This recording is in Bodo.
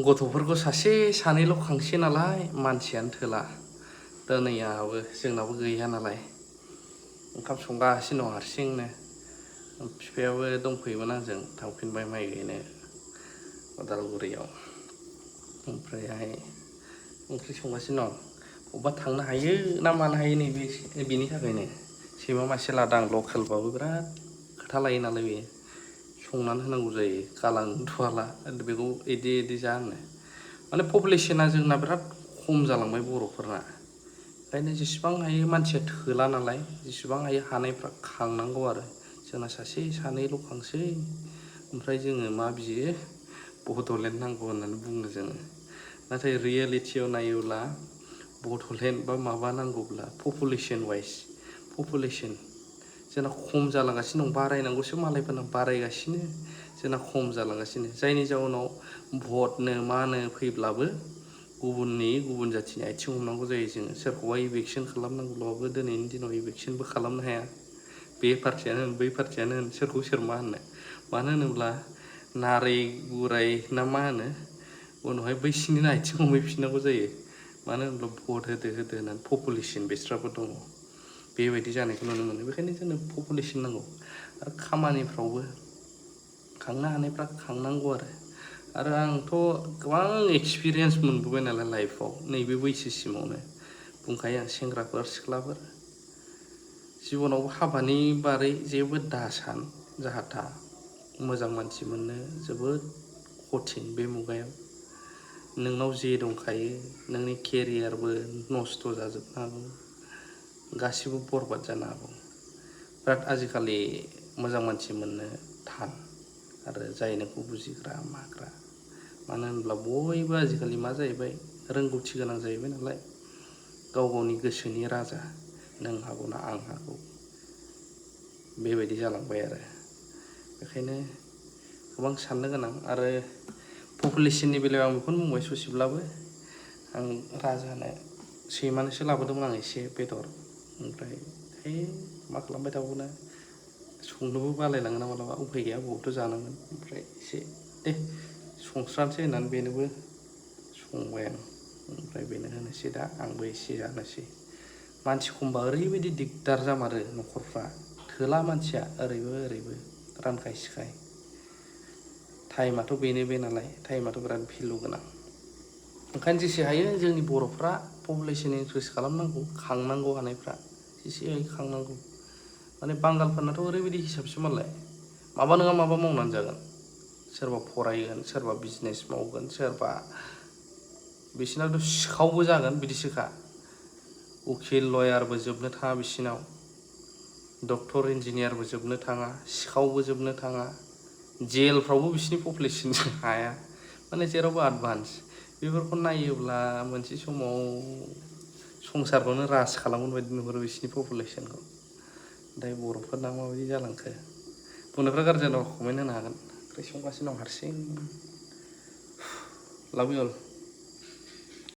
गथ'फोरखौ सासे सानैल' खांसै नालाय मानसियानो थोला दोनैयाबो जोंनाबो गैया नालाय ओंखाम संगासिनो दं हारसिंनो बिफायाबो दंफैयोमोन आंजों थांफिनबाय माइ गायनो उदालगुरियाव ओमफ्रायहाय ओंख्रि संगासिनो दं अबेबा थांनो हायो ना मानो हायो नैबे बेनि थाखायनो सैमा मासे लादां लकेलबाबो बिराद खोथा लायो नालाय बेयो संनानै होनांगौ जायो गालांनोथ' हाला बेखौ इदि जा होनो माने पपुलेसना जोंना बिराद खम जालांबाय बर'फोरना ओंखायनो जेसेबां हायो मानसिया थोला नालाय जेसेबां हायो हानायफ्रा खांनांगौ आरो जोंना सासे सानैल' खांसै ओमफ्राय जोङो मा बियो बड'लेण्ड नांगौ होननानै बुङो जोङो नाथाय रियेलिटियाव नायोब्ला बड'लेण्ड बा माबा नांगौब्ला पपुलेसन वाइस पपुलेसन जोंना खम जालांगासिनो दं बारायनांगौसो मालायफोरना बारायगासिनो जोंना खम जालांगासिनो जायनि जाउनाव भटनो मानो फैब्लाबो गुबुन जाथिनि आथिं हमनांगौ जायो जोङो सोरखौबा इभिकसन खालामनांगौब्लाबो दिनैनि दिनाव इभिकसनबो खालामनो हाया बे पार्टियानो होन बै पार्टियानो होन सोरखौ सोर मा होननो मानो होनोब्ला नारै बुराय ना मा होनो उनावहाय बैसिनिनो आथिं हमहैफिननांगौ जायो मानो होनब्ला भट होदो होननानै पपुलेसन बिस्राबो दङ बेबायदि जानायखौ नुनो मोनो बेखायनो जोंनो पपुलेसन नांगौ आरो खामानिफ्रावबो खांनो हानायफ्रा खांनांगौ आरो आंथ' गोबां एक्सपिरियेन्स मोनबोबाय नालाय लाइफआव नैबे बैसोसिमावनो बुंखायो आं सेंग्राफोर सिख्लाफोर जिबनावबो हाबानि बारै जेबो दासान जाहाथा मोजां मानसि मोननो जोबोद कठिन बे मुगायाव नोंनाव जे दंखायो नोंनि केरियारबो नस्थ' जाजोबनो हागौ गासिबो बरबाद जानो हागौ बिराद आजिखालि मोजां मानसि मोननो थान आरो जाय नोंखौ बुजिग्रा माग्रा मानो होनब्ला बयबो आजिखालि मा जाहैबाय रोंगौथि गोनां जाहैबाय नालाय गाव गावनि गोसोनि राजा नों हागौ ना आं हागौ बेबायदि जालांबाय आरो बेखायनो गोबां साननो गोनां आरो पपुलेसननि बेलायाव आं बेखौनो बुंबाय ससेब्लाबो आं राजानो सैमानोसो लाबोदोंमोन आं एसे बेदर ओमफ्राय मा खालामबाय थाबावनो संनोबो बालायलाङोना मालाबा उफाय गैया बबावथ' जानांगोन ओमफ्राय एसे दे संस्रानोसै होननानै बेनोबो संबाय आं ओमफ्राय बेनो होनोसै दा आंबो एसे जानोसै मानसि खमबा ओरैबायदि दिगदार जामारो न'खरफ्रा थोला मानसिया ओरैबो रानखाय सिखाय टाइमाथ' बेनो बे नालाय टाइमाथ' बिराद भेलु गोनां ओंखायनो जेसे हायो जोंनि बर'फ्रा पपुलेसन इनक्रिज खालामनांगौ खांनांगौ हानायफ्रा जेसे हायो खांनांगौ माने बांगालफोरनाथ' ओरैबायदि हिसाबसो मालाय माबा नङा माबा मावनानै जागोन सोरबा फरायगोन सोरबा बिजनेस मावगोन सोरबा बिसिनावथ' सिखावबो जागोन बिदिसोखा उकिल लयारबो जोबनो थाङा बिसिनाव डक्टर इन्जिनियारबो जोबनो थाङा सिखावबो जोबनो थाङा जेलफ्रावबो बिसिनि पपुलेसनजों हाया माने जेरावबो एडभान्स बेफोरखौ नायोब्ला मोनसे समाव संसारखौनो राज खालामगोन बायदि नुहुरो बिसिनि पपुलेसनखौ ओमफ्राय बर'फोरना माबायदि जालांखो बुंनायफ्रा गाज्रि जादोंबा कमेन्ट होनो हागोन ओंख्रि संगासिनो दं हारसिं लाभ इउ अल